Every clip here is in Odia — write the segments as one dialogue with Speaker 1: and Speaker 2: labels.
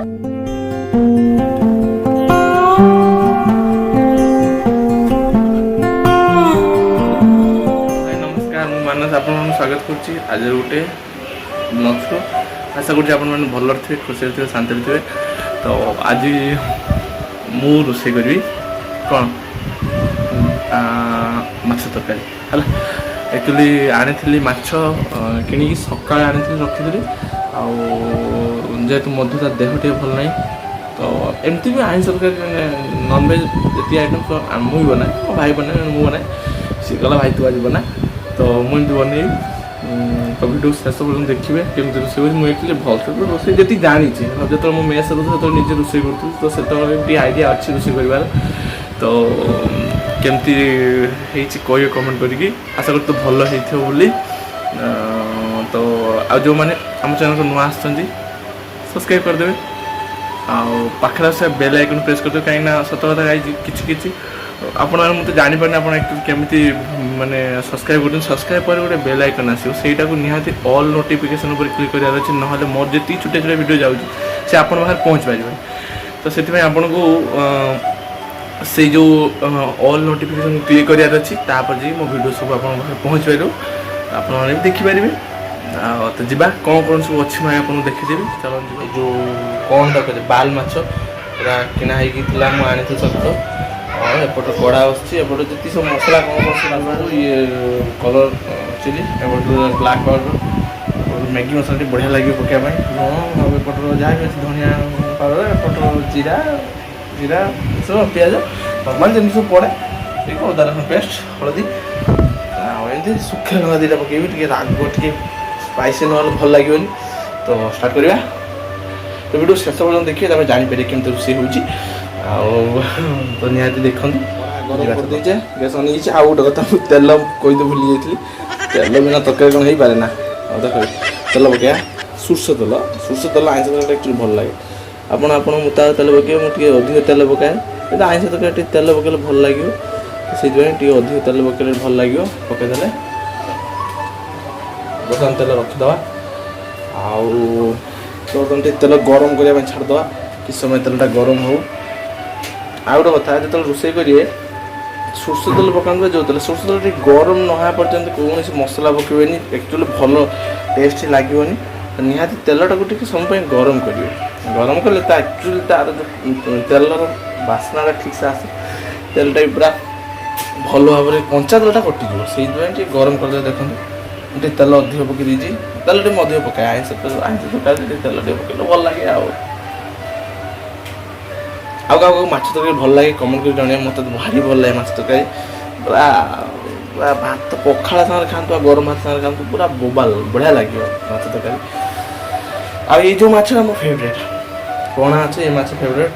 Speaker 1: ଭାଇ ନମସ୍କାର, ମୁଁ ମାନସ ଆପଣମାନଙ୍କୁ ସ୍ୱାଗତ କରୁଛି ଆଜିର ଗୋଟେ ବ୍ଲଗ୍ସକୁ। ଆଶା କରୁଛି ଆପଣମାନେ ଭଲରେ ଥିବେ, ଖୁସିରେ ଥିବେ, ଶାନ୍ତିରେ ଥିବେ। ତ ଆଜି ମୁଁ ରୋଷେଇ କରିବି କ'ଣ? ମାଛ ତରକାରୀ। ହେଲା, ଆକ୍ଚୁଆଲି ଆଣିଥିଲି ମାଛ, କିଣିକି ସକାଳେ ଆଣିଥିଲି, ରଖିଥିଲି। ଆଉ ଯେହେତୁ ମଧୁ ତା ଦେହ ଟିକେ ଭଲ ନାହିଁ, ତ ଏମିତି ବି ଆଇଁଷ ତରକାରୀ, ମାନେ ନନଭେଜ୍ ଯେତିକି ଆଇଟମ୍ ମୁଁ ବି ବନାଏ, ମୋ ଭାଇ ବନାଏ, ମୁଁ ବନାଏ। ସିଏ କହିଲା, "ଭାଇ, ତୁ ଆଜି ବନା।" ତ ମୁଁ ଏମିତି ବନେଇବି। ତ ଭିଡ଼ିଓ ଶେଷ ପର୍ଯ୍ୟନ୍ତ ଦେଖିବେ କେମିତି ରୋଷେଇ ହେଉଛି। ମୁଁ ଆକ୍ଚୁଆଲି ଭଲସେ ତ ରୋଷେଇ ଯେତିକି ଜାଣିଛି, ଯେତେବେଳେ ମୁଁ ମେସ୍ ରହୁଥିଲି ସେତେବେଳେ ନିଜେ ରୋଷେଇ କରୁଥିଲି, ତ ସେତେବେଳେ ଟିକେ ଆଇଡ଼ିଆ ଅଛି ରୋଷେଇ କରିବାର। ତ କେମିତି ହେଇଛି କହିବେ କମେଣ୍ଟ କରିକି। ଆଶା କରୁଛି ତ ଭଲ ହେଇଥିବ ବୋଲି। ତ ଆଉ ଯେଉଁମାନେ ଆମ ଚ୍ୟାନେଲକୁ ନୂଆ ଆସିଛନ୍ତି, ସବସ୍କ୍ରାଇବ୍ କରିଦେବେ ଆଉ ପାଖରେ ଆସିବା ବେଲ୍ ଆଇକନ୍ ପ୍ରେସ୍ କରିଦେବେ। କାହିଁକିନା ସତ କଥା ଗାଇଛି, କିଛି କିଛି ଆପଣମାନେ, ମୁଁ ତ ଜାଣିପାରୁନି ଆପଣ ଆକ୍ଚୁଆଲି କେମିତି ମାନେ ସବସ୍କ୍ରାଇବ୍ କରୁଛନ୍ତି। ସବସ୍କ୍ରାଇବ୍ ପରେ ଗୋଟେ ବେଲ୍ ଆଇକନ୍ ଆସିବ, ସେଇଟାକୁ ନିହାତି ଅଲ୍ ନୋଟିଫିକେସନ୍ ଉପରେ କ୍ଲିକ୍ କରିବାର ଅଛି। ନହେଲେ ମୋର ଯେତିକି ଛୋଟିଆ ଛୋଟିଆ ଭିଡ଼ିଓ ଯାଉଛି, ସେ ଆପଣଙ୍କ ପାଖରେ ପହଞ୍ଚି ପାରିବନି। ତ ସେଥିପାଇଁ ଆପଣଙ୍କୁ ସେଇ ଯେଉଁ ଅଲ୍ ନୋଟିଫିକେସନ୍ କ୍ଲିକ୍ କରିବାର ଅଛି। ତାପରେ ଯାଇକି ମୋ ଭିଡ଼ିଓ ସବୁ ଆପଣଙ୍କ ପାଖରେ ପହଞ୍ଚି ପାରିବ, ଆପଣମାନେ ବି ଦେଖିପାରିବେ। ଆଉ ତ ଯିବା, କ'ଣ କ'ଣ ସବୁ ଅଛି ମୁଁ ଆପଣଙ୍କୁ ଦେଖିଦେବି। ଚାଲନ୍ତୁ ଯିବା। ଏ ଯେଉଁ କ'ଣ ଦରକାର, ବାଲ ମାଛ ପୁରା କିଣା ହେଇକି ଥିଲା, ମୁଁ ଆଣିଥିଲି ସତ। ହଁ, ଏପଟେ କଡ଼ା ଆସୁଛି, ଏପଟେ ଯେତିକି ସବୁ ମସଲା କ'ଣ କ'ଣ ସବୁ ବାହାରୁ, ଇଏ କଲର୍ ଚିଲି, ଏପଟେ ବ୍ଲାକ୍ ପାଉଡ଼ର, ଏପଟେ ମ୍ୟାଗି ମସଲା ଟିକେ ବଢ଼ିଆ ଲାଗିବ ପକାଇବା ପାଇଁ, ଲୁଣ, ଆଉ ଏପଟର ଯାହା ବି ଅଛି ଧନିଆ ପାଉଡ଼ର, ଏପଟର ଜିରା ଜିରା ସବୁ, ପିଆଜ, ନର୍ମାଲ୍ ଯେମିତି ସବୁ ପଡ଼େ, ଟିକେ ଅଦା ରସୁଣ ପେଷ୍ଟ, ହଳଦୀ, ଆଉ ଏମିତି ଶୁଖିଲା ଲଙ୍କା ଦୁଇଟା ପକେଇବି। ଟିକେ ରାଗ, ଟିକେ ସ୍ପାଇସି ନହେଲେ ଭଲ ଲାଗିବନି। ତ ଷ୍ଟାର୍ଟ କରିବା। ତ ଭିଡ଼ିଓ ଶେଷ ପର୍ଯ୍ୟନ୍ତ ଦେଖିବେ, ତାପରେ ଜାଣିପାରିବେ କେମିତି ରୋଷେଇ ହେଉଛି। ଆଉ ତ ନିହାତି ଦେଖନ୍ତୁ। ଗରମ କରିଦେଇଛେ, ଗ୍ୟାସ୍ ଅନ୍ ହେଇଯାଇଛି। ଆଉ ଗୋଟେ କଥା, ମୁଁ ତେଲ କହିତେ ଭୁଲି ଯାଇଥିଲି। ତେଲ ବିନା ତରକାରୀ କ'ଣ ହେଇପାରେ ନା? ଆଉ ଦେଖ, ତେଲ ପକେଇବା, ସୋରିଷ ତେଲ। ସୋରିଷ ତେଲ ଆଇଁଷ ତରକାରୀ ଆକ୍ଚୁଆଲି ଭଲ ଲାଗେ। ଆପଣ ଆପଣ ମୁତାବକ ତେଲ ପକେଇବେ। ମୁଁ ଟିକେ ଅଧିକ ତେଲ ପକାଏ, କିନ୍ତୁ ଆଇଁଷ ତରକାରୀ ଟିକେ ତେଲ ପକେଇଲେ ଭଲ ଲାଗିବ। ସେଇଥିପାଇଁ ଟିକେ ଅଧିକ ତେଲ ପକେଇଲେ ଭଲ ଲାଗିବ। ପକେଇଦେଲେ ବର୍ତ୍ତମାନ ତେଲ ରଖିଦେବା। ଆଉ ବର୍ତ୍ତମାନ ଟିକେ ତେଲ ଗରମ କରିବା ପାଇଁ ଛାଡ଼ିଦେବା। କିଛି ସମୟ ତେଲଟା ଗରମ ହଉ। ଆଉ ଗୋଟେ କଥା, ଯେତେବେଳେ ରୋଷେଇ କରିବେ, ସୋରିଷ ତେଲ ପକାନ୍ତୁ ବା ଯେଉଁ ତେଲ, ସୋରିଷ ତେଲ ଟିକେ ଗରମ ନ ହେବା ପର୍ଯ୍ୟନ୍ତ କୌଣସି ମସଲା ପକାଇବେନି। ଆକ୍ଚୁଆଲି ଭଲ ଟେଷ୍ଟ ଲାଗିବନି। ତ ନିହାତି ତେଲଟାକୁ ଟିକେ ସମୟ ପାଇଁ ଗରମ କରିବେ। ଗରମ କଲେ ତା ଆକ୍ଚୁଆଲି ତାର ଯେଉଁ ତେଲର ବାସ୍ନାଟା ଠିକ୍ସେ ଆସେ, ତେଲଟା ବି ପୁରା ଭଲ ଭାବରେ କଞ୍ଚା ତେଲଟା କଟିଯିବ। ସେଇଥିପାଇଁ ଟିକେ ଗରମ କରିଦେବେ। ଦେଖନ୍ତୁ, ମୁଁ ଟିକେ ତେଲ ଅଧିକ ପକାଇ ଦେଇଛି। ତେଲ ଟିକେ ମୁଁ ଅଧିକ ପକାଏ ଆଇଁଷ ତେଲ, ଆଇଁଷ ତରକାରୀ ଟିକେ ତେଲ ଟିକେ ପକାଇଲେ ଭଲ ଲାଗେ। ଆଉ ଆଉ କାହାକୁ କାହାକୁ ମାଛ ତରକାରୀ ଭଲ ଲାଗେ, କମେଣ୍ଟ କରି ଜଣେଇବେ। ମୋତେ ତ ଭାରି ଭଲ ଲାଗେ ମାଛ ତରକାରୀ। ପୁରା ପୁରା ଭାତ, ପଖାଳ ସାଙ୍ଗରେ ଖାଆନ୍ତୁ ଆଉ ଗରମ ଭାତ ସାଙ୍ଗରେ ଖାଆନ୍ତୁ, ପୁରା ବୋବାଲ ବଢ଼ିଆ ଲାଗିବ ମାଛ ତରକାରୀ। ଆଉ ଏଇ ଯେଉଁ ମାଛଟା ମୋ ଫେଭରେଟ୍, ପଣା ମାଛ, ଏ ମାଛ ଫେଭରେଟ୍।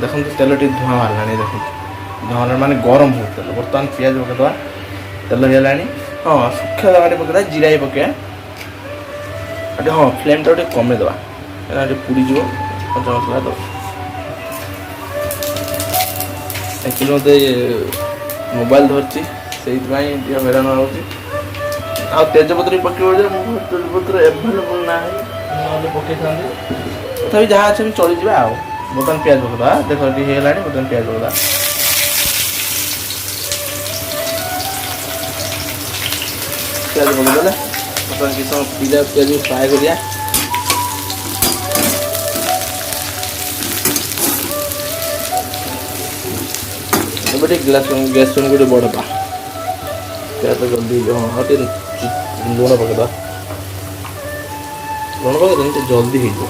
Speaker 1: ଦେଖନ୍ତୁ, ତେଲ ଟିକେ ଧୂଆଁ ବାହାରିଲାଣି। ଦେଖନ୍ତୁ, ଧୂଆଁ ବାହାରିଲାଣି ମାନେ ଗରମ ହେଉଛି ତେଲ। ବର୍ତ୍ତମାନ ପିଆଜ ପକାଇଦେବା। ତେଲ ହେଇଗଲାଣି। ହଁ, ଶୁଖିଲା ଲଙ୍କା ଟିକେ ପକାଇଦେବା, ଜିରା ବି ପକାଇବା ଆଉ ଟିକେ, ହଁ, ଫ୍ଲେମ୍ଟା ଟିକେ କମେଇଦେବା, କାହିଁକିନା ଟିକେ ପୁଡ଼ିଯିବ କଞ୍ଚା ମସଲା। ତ ଆକ୍ଚୁଆଲି ମୋତେ ମୋବାଇଲ ଧରିଛି, ସେଇଥିପାଇଁ ଟିକେ ହଇରାଣ ହେଉଛି। ଆଉ ତେଜପତ୍ର ବି ପକେଇବ ଯେ ମୋ ତେଜପତ୍ର ଆଭେଲେବୁଲ୍ ନାହିଁ, ନହେଲେ ପକେଇଥାନ୍ତି। ତଥାପି ଯାହା ଅଛି ଆମେ ଚଳିଯିବା। ଆଉ ବର୍ତ୍ତମାନ ପିଆଜ ପକେଇଦେବା। ଦେଖ, ଟିକେ ହେଇଗଲାଣି। ବର୍ତ୍ତମାନ ପିଆଜ ପକେଇଦେବା। ପିଆଜ ପକେଇଦେଲେ ବର୍ତ୍ତମାନ କିଛି ସମୟ ପିଆଜକୁ ଫ୍ରାଏ କରିବା। ଏବେ ଟିକେ ଗ୍ୟାସ୍ ଗୋଟେ ବଢ଼େଇବା, ପିଆଜ ଜଲ୍ଦି ହେଇଯିବ। ହଁ, ଆଉ ଟିକେ ଲୁଣ ପକେଇଦେବା। ଲୁଣ ପକେଇଦେଲେ ଟିକେ ଜଲ୍ଦି ହେଇଯିବ।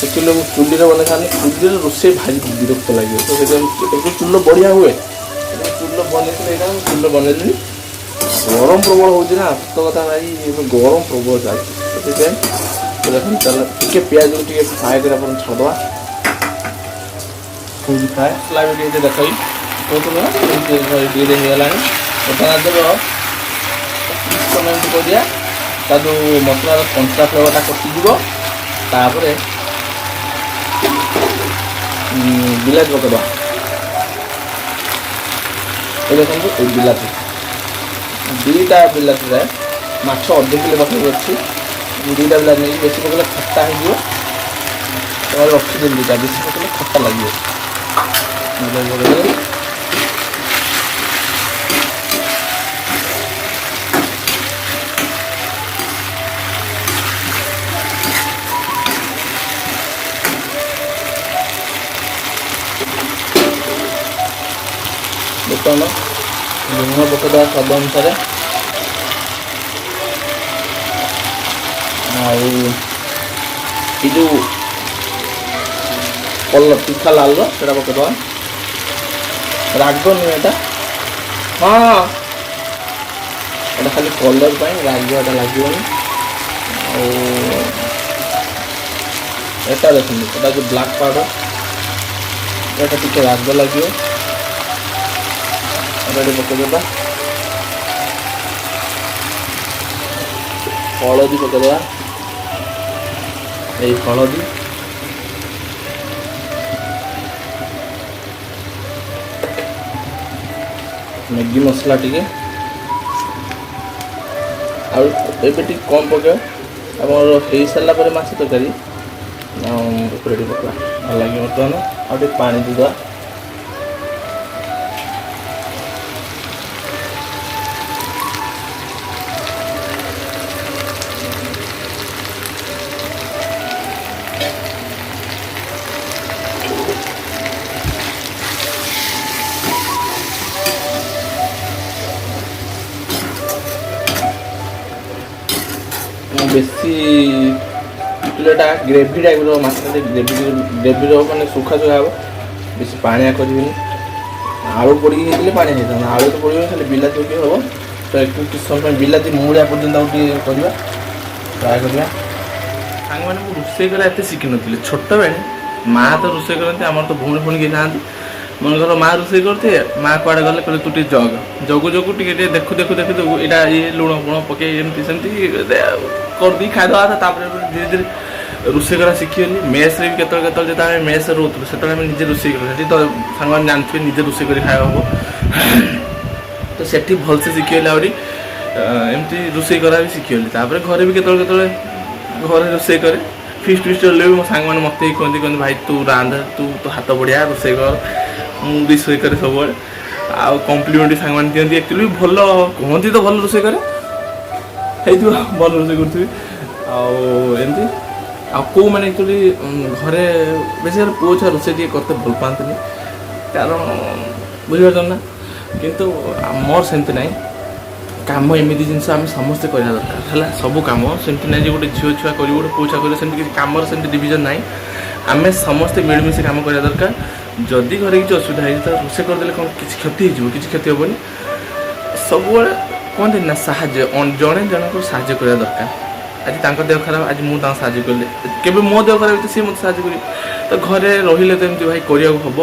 Speaker 1: ଆକ୍ଚୁଆଲି ମୁଁ ଚୁଲିରେ ବନେଇଥାନ୍ତି। ଚୁଲିରେ ରୋଷେଇ ଭାରି ବିରକ୍ତ ଲାଗିବ, ତ ସେଥିପାଇଁ ଚୁଲିର ବଢ଼ିଆ ହୁଏ। ଚୁଲିରେ ବନେଇଥିଲେ ଏଇଟା ମୁଁ ଚୁଲିରେ ବନେଇଲିନି। ଗରମ ପ୍ରବଳ ହେଉଛି ନା, ସତ କଥା ଭାଇ, ଏବେ ଗରମ ପ୍ରବଳ ଚାଲିଛି। ତ ସେଥିପାଇଁ ଦେଖନ୍ତୁ, ତେଲ ଟିକେ, ପିଆଜକୁ ଟିକେ ଫ୍ରାଏ କରିବା ପରେ ଛାଡ଼ିଦେବା। ହେଉଛି ଫ୍ରାଏ, ମସଲା ବି ଟିକେ ଦେଖାଇ କହୁଥିଲ ନା, ଟିକେ ହେଇଗଲାଣି। ବର୍ତ୍ତମାନ ଦେବ କିଛି ସମୟ ଏମିତି କରିବା, ତା ଯେଉଁ ମସଲାର କଞ୍ଚା ଫ୍ଲେଭରଟା କଟିଯିବ। ତାପରେ ବିଲାତି ପକାଇଦେବା। ଏ ଦେଖନ୍ତୁ, ଏଇ ବିଲାତି, ଦୁଇଟା ବିଲାତି ଯାଏ। ମାଛ ଅଧ କିଲୋ ପାଖାପାଖି ଅଛି। ମୁଁ 2ଟା ବିଲାତି ନେଇକି, ବେଶୀ ପକେଇଲେ ଖଟା ହେଇଯିବ, ତ ରଖିଦେଲି 2ଟା। ବେଶୀ ପକେଇଲେ ଖଟା ଲାଗିବ। ବିଲାତି ପକେଇଦେଲି। ବର୍ତ୍ତମାନ ଲୁଣ ପକେଇଦେବା ସ୍ୱାଦ ଅନୁସାରେ। ଆଉ ଏ ଯେଉଁ କଲର୍ ତୀଖା ଲାଲର, ସେଇଟା ପକେଇଦେବା। ରାଗ ନୁହେଁ ଏଇଟା, ହଁ, ଏଇଟା ଖାଲି କଲର୍ ପାଇଁ, ରାଗ ଏଟା ଲାଗିବନି। ଆଉ ଏଟା ଦେଖନ୍ତୁ, ଏଟା ଯେଉଁ ବ୍ଲାକ୍ ପାଉଡ଼ର, ଏଟା ଟିକେ ରାଗ ଲାଗିବ, ଏଟା ଟିକେ ପକେଇଦେବା। ହଳଦୀ ପକେଇଦେବା, ଏଇ ହଳଦୀ। ମ୍ୟାଗି ମସଲା ଟିକେ, ଆଉ ଏବେ ଟିକେ କମ୍ ପକାଇବା। ଆମର ହେଇସାରିଲା ପରେ ମାଛ ତରକାରୀ ଆଉ ଉପରେ ଟିକେ ପକାଇବା, ଭଲ ଲାଗିବ। ବର୍ତ୍ତମାନ ଆଉ ଟିକେ ପାଣି ଦେଇଦେବା। ମୁଁ ବେଶୀ ଏଟା ଗ୍ରେଭି ଟାଇପ୍ର, ମାଛଟା ଟିକେ ଗ୍ରେଭି ଗ୍ରେଭି ରହିବ, ମାନେ ଶୁଖା ଶୁଖା ହେବ, ବେଶୀ ପାଣିଆ କରିବିନି। ଆଳୁ ପଡ଼ିକି ହେଇଥିଲେ ପାଣି ହେଇଥାନ୍ତା, ଆଳୁ ତ ପଡ଼ିବନି, ଖାଲି ବିଲାତି ପକେଇ ହେବ। ତ ଏକୁ କିଛି ସମୟ ପାଇଁ ବିଲାତି ମଉଳିଆ ପର୍ଯ୍ୟନ୍ତ ଆଉ ଟିକେ କରିବା, ଟ୍ରାଏ କରିବା। ସାଙ୍ଗମାନେ, ମୁଁ ରୋଷେଇ କରିବା ଏତେ ଶିଖିନଥିଲି ଛୋଟବେଳେ। ମା ତ ରୋଷେଇ କରନ୍ତି, ଆମର ତ ଭଉଣୀ ଫଉଣୀ କେହି ନାହାନ୍ତି। ମନେକର ମା ରୋଷେଇ କରୁଥିବେ, ମା କୁଆଡ଼େ ଗଲେ କହିଲେ ତୁ ଟିକେ ଜଗ। ଜଗୁ ଜଗୁ ଟିକେ ଟିକେ ଦେଖୁ ଦେଖୁ ଦେଖୁ ଦେଖୁ ଏଇଟା ଇଏ ଲୁଣ ଫୁଣ ପକେଇ ଏମିତି ସେମିତି କରିଦେଇ ଖାଇଦେବା କଥା। ତାପରେ ଧୀରେ ଧୀରେ ରୋଷେଇ କରିବା ଶିଖିଗଲି। ମେସ୍ରେ ବି କେତେବେଳେ କେତେବେଳେ, ଯେତେବେଳେ ଆମେ ମେସ୍ରେ ରହୁଥିଲୁ, ସେତେବେଳେ ଆମେ ନିଜେ ରୋଷେଇ କରୁ। ସେଠି ତ ସାଙ୍ଗମାନେ ଜାଣିଥିବେ, ନିଜେ ରୋଷେଇ କରି ଖାଇବା ହବ। ତ ସେଠି ଭଲସେ ଶିଖିଗଲି। ଆହୁରି ଏମିତି ରୋଷେଇ କରିବା ବି ଶିଖିଗଲି। ତାପରେ ଘରେ ବି କେତେବେଳେ କେତେବେଳେ ଘରେ ରୋଷେଇ କରେ। ଫିଷ୍ଟ ଫିଷ୍ଟ ହେଲେ ବି ମୋ ସାଙ୍ଗମାନେ ମୋତେ ହିଁ କୁହନ୍ତି, ଭାଇ ତୁ ରାନ୍ଧ, ତୁ ତୋ ହାତ ବଢ଼ିଆ, ରୋଷେଇ କର। ମୁଁ ବି ରୋଷେଇ କରେ ସବୁବେଳେ। ଆଉ କମ୍ପ୍ଲିମେଣ୍ଟ ବି ସାଙ୍ଗମାନେ ଦିଅନ୍ତି। ଆକ୍ଚୁଆଲି ବି ଭଲ କୁହନ୍ତି ତ, ଭଲ ରୋଷେଇ କରେ ହେଇଥିବ, ଭଲ ରୋଷେଇ କରୁଥିବି। ଆଉ ଏମିତି ଆଉ କେଉଁମାନେ ଆକ୍ଚୁଆଲି ଘରେ ବେଶୀ ପୁଅ ଛୁଆ ରୋଷେଇ ଟିକେ କରତେ ଭଲ ପାଆନ୍ତିନି, କାରଣ ବୁଝିପାରୁଛନ୍ତି ନା? କିନ୍ତୁ ମୋର ସେମିତି ନାହିଁ। କାମ ଏମିତି ଜିନିଷ ଆମେ ସମସ୍ତେ କରିବା ଦରକାର ହେଲା। ସବୁ କାମ ସେମିତି ନାହିଁ ଯେ ଗୋଟେ ଝିଅ ଛୁଆ କରିବ, ଗୋଟେ ପୁଅ ଛୁଆ କରିବ, ସେମିତି କିଛି କାମର ସେମିତି ଡିଭିଜନ୍ ନାହିଁ। ଆମେ ସମସ୍ତେ ମିଳିମିଶି କାମ କରିବା ଦରକାର। ଯଦି ଘରେ କିଛି ଅସୁବିଧା ହେଇଛି ତ ରୋଷେଇ କରିଦେଲେ କ'ଣ କିଛି କ୍ଷତି ହେଇଯିବ? କିଛି କ୍ଷତି ହେବନି। ସବୁବେଳେ କୁହନ୍ତି ନା, ସାହାଯ୍ୟ, ଜଣେ ଜଣଙ୍କୁ ସାହାଯ୍ୟ କରିବା ଦରକାର। ଆଜି ତାଙ୍କ ଦେହ ଖରାପ, ଆଜି ମୁଁ ତାଙ୍କୁ ସାହାଯ୍ୟ କଲି, କେବେ ମୋ ଦେହ ଖରାପ ହେଇଛି ସିଏ ମୋତେ ସାହାଯ୍ୟ କରିବେ। ତ ଘରେ ରହିଲେ ତ ଏମିତି ଭାଇ କରିବାକୁ ହବ।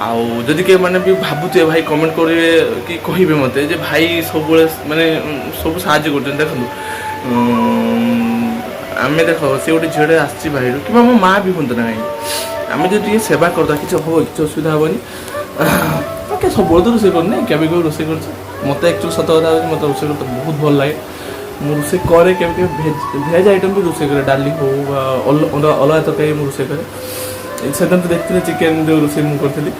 Speaker 1: ଆଉ ଯଦି କେହି ମାନେ ବି ଭାବୁଥିବେ, ଭାଇ କମେଣ୍ଟ କରିବେ କି କହିବେ ମୋତେ ଯେ ଭାଇ ସବୁବେଳେ ମାନେ ସବୁ ସାହାଯ୍ୟ କରୁଛନ୍ତି। ଦେଖନ୍ତୁ, ଆମେ ଦେଖ, ସେ ଗୋଟେ ଝିଅଟେ ଆସିଛି ବାହାରୁ, କିମ୍ବା ମୋ ମା ବି ହୁଅନ୍ତୁ ନା କାହିଁକି, ଆମେ ଯଦି ଟିକେ ସେବା କରିଦେବା, କିଛି ହବ? କିଛି ଅସୁବିଧା ହେବନି। ଓକେ, ସବୁବେଳେ ତ ରୋଷେଇ କରୁନି, କେବେ କେବେ ରୋଷେଇ କରୁଛି। ମୋତେ ଆକ୍ଚୁଆଲି ସତ କଥା ହେଉଛି, ମୋତେ ରୋଷେଇ କରତେ ବହୁତ ଭଲ ଲାଗେ। ମୁଁ ରୋଷେଇ କରେ କେବେ କେବେ, ଭେଜ୍ ଭେଜ୍ ଆଇଟମ୍ ବି ରୋଷେଇ କରେ, ଡାଲି ହଉ ବା ଅଲଗା ତରକାରୀ ମୁଁ ରୋଷେଇ କରେ। ସେଦିନ ତ ଦେଖିଥିଲେ ଚିକେନ୍ ଯେଉଁ ରୋଷେଇ ମୁଁ କରିଥିଲି।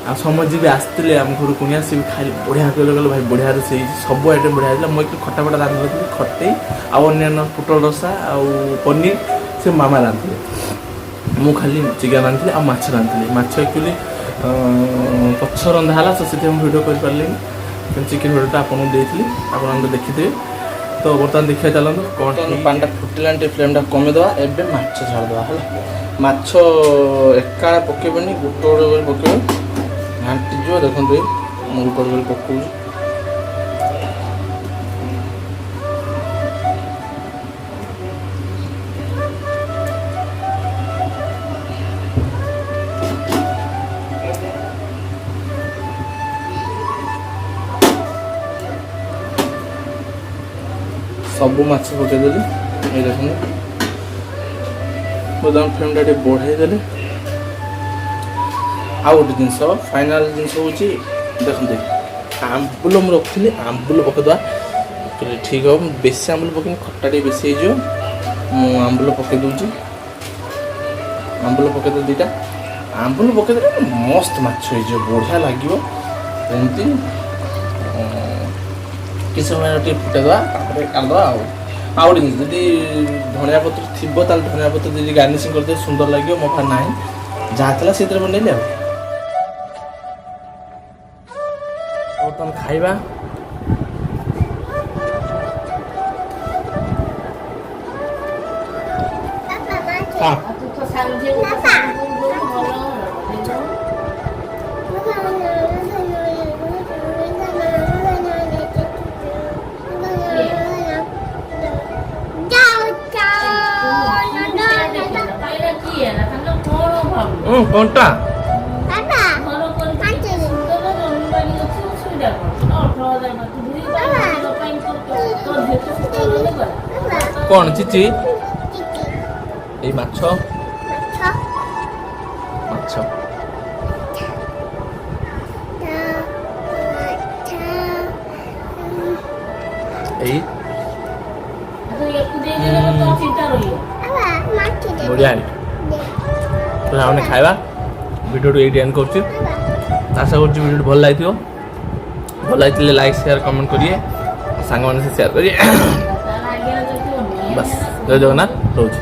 Speaker 1: ଆଉ ସମସ୍ତେ ଯିଏ ବି ଆସିଥିଲେ ଆମ ଘରୁ କୁଣିଆ, ସିଏ ବି ଖାଇଲେ, ବଢ଼ିଆ କହିଲେ, କହିଲେ ଭାଇ ବଢ଼ିଆ ରୋଷେଇ ହେଇଛି, ସବୁ ଆଇଟମ୍ ବଢ଼ିଆ ହେଇଥିଲା। ମୁଁ ଏକରୁ ଖଟା ଫଟା ରାନ୍ଧିନଥିଲି, ଖଟେଇ ଆଉ ଅନ୍ୟାନ୍ୟ ପୋଟଳ ରସା ଆଉ ପନିର ସେ ମାମା ରାନ୍ଧିଥିଲେ। ମୁଁ ଖାଲି ଚିକେନ୍ ରାନ୍ଧିଥିଲି ଆଉ ମାଛ ରାନ୍ଧିଥିଲି। ମାଛ ଆକ୍ଚୁଆଲି ପଛ ରନ୍ଧା ହେଲା, ତ ସେଥିପାଇଁ ମୁଁ ଭିଡ଼ିଓ କରିପାରିଲିନି। କିନ୍ତୁ ଚିକେନ୍ ଭିଡ଼ିଓଟା ଆପଣଙ୍କୁ ଦେଇଥିଲି, ଆପଣମାନେ ତ ଦେଖିଥିବେ। ତ ବର୍ତ୍ତମାନ ଦେଖିବା ଚାଲନ୍ତୁ କ'ଣ। ପାଣିଟା ଫୁଟିଲାଣି, ଟିକେ ଫ୍ଲେମ୍ଟା କମେଇଦେବା। ଏବେ ମାଛ ଛାଡ଼ିଦେବା ହେଲା। ମାଛ ଏକାଳେ ପକେଇବେନି, ଗୋଟେ ଗୋଟେ କରି ପକେଇବେ, ଘାଣ୍ଟିଯିବ। ଦେଖନ୍ତୁ, ଏଇ ମୁଁ ଗୋଟେ ଗୋଟେ କରି ପକଉଛି। ସବୁ ମାଛ ପକେଇଦେଲି, ଏଇ ଦେଖନ୍ତୁ। ବର୍ତ୍ତମାନ ଫ୍ଲେମ୍ଟା ଟିକେ ବଢ଼େଇ ଦେଲେ। ଆଉ ଗୋଟେ ଜିନିଷ, ଫାଇନାଲ୍ ଜିନିଷ ହେଉଛି, ଦେଖନ୍ତୁ, ଆମ୍ବୁଲ ମୁଁ ରଖିଥିଲି, ଆମ୍ବୁଲ ପକେଇଦେବା। ଆକ୍ଚୁଆଲି ଠିକ୍ ହେବ। ମୁଁ ବେଶୀ ଆମ୍ବୁଲ ପକେଇନି, ଖଟା ଟିକେ ବେଶୀ ହେଇଯିବ। ମୁଁ ଆମ୍ବୁଲ ପକେଇ ଦେଉଛି। ଆମ୍ବୁଲ ପକେଇଦେଲି ଦୁଇଟା। ଆମ୍ବୁଲ ପକେଇଦେଲେ ମସ୍ତ ମାଛ ହେଇଯିବ, ବଢ଼ିଆ ଲାଗିବ। ଏମିତି କିଛି ସମୟ ଟିକେ ଫୁଟେଇଦେବା, ତାପରେ କାଢ଼ିଦେବା। ଆଉ ଗୋଟେ ଜିନିଷ, ଯଦି ଧଣିଆ ପତ୍ର ଥିବ ତାହେଲେ ଧଣିଆ ପତ୍ର ଯଦି ଗାର୍ନିସିଂ କରିଦେବେ, ସୁନ୍ଦର ଲାଗିବ। ମୋ ପାଖରେ ନାହିଁ, ଯାହା ଥିଲା ସେଥିରେ ବନେଇଲି। ଆଉ ବର୍ତ୍ତମାନ ଖାଇବା। ହଁ।
Speaker 2: ଆଉ ତୁ ତ ସାନ ଝିଅକୁ ତ ସାନ ବୋଉ ଦଉନୁ, ଭଲ ଦେଇଦଉନୁ। ପାଇଲା କିଏ ହେଲା ତାଙ୍କର କଣ ଅଭାବ?
Speaker 1: କଣ୍ଟା।
Speaker 2: ଘର କରିକି କେତେ ସୁନ୍ଦର ଜମିବାଡ଼ି ଅଛି, ଅସୁବିଧା କଣ? 18,000 ଟଙ୍କା ତୁ ଦୁଇ ପାଇଁ ତୋ ଝିଅ ତ ସୁଖ ରହିଲେ ଗଲା।
Speaker 1: କ'ଣ ଚିଚି? ଏଇ ମାଛ, ମାଛ। ଏଇ
Speaker 2: ଆଉ ୟାକୁ ଦେଇଦେଲେ ତୋ ଚିନ୍ତା ରହିବ।
Speaker 1: ବଢ଼ିଆ ହେଇଛି। ତ ଆମେ ଖାଇବା ଭିଡ଼ିଓଠୁ ଏଇଠି ଏଣ୍ଡ କରୁଛି। ଆଶା କରୁଛି ଭିଡ଼ିଓଟି ଭଲ ଲାଗିଥିବ। ଭଲ ଲାଗିଥିଲେ ଲାଇକ୍, ସେୟାର, କମେଣ୍ଟ କରିବେ, ସାଙ୍ଗମାନଙ୍କ ସହ ସେୟାର କରିବେ।
Speaker 2: ତାର ଆଜ୍ଞା ଯଦି
Speaker 1: ବାସ୍, ଜୟ ଜଗନ୍ନାଥ, ରହୁଛି।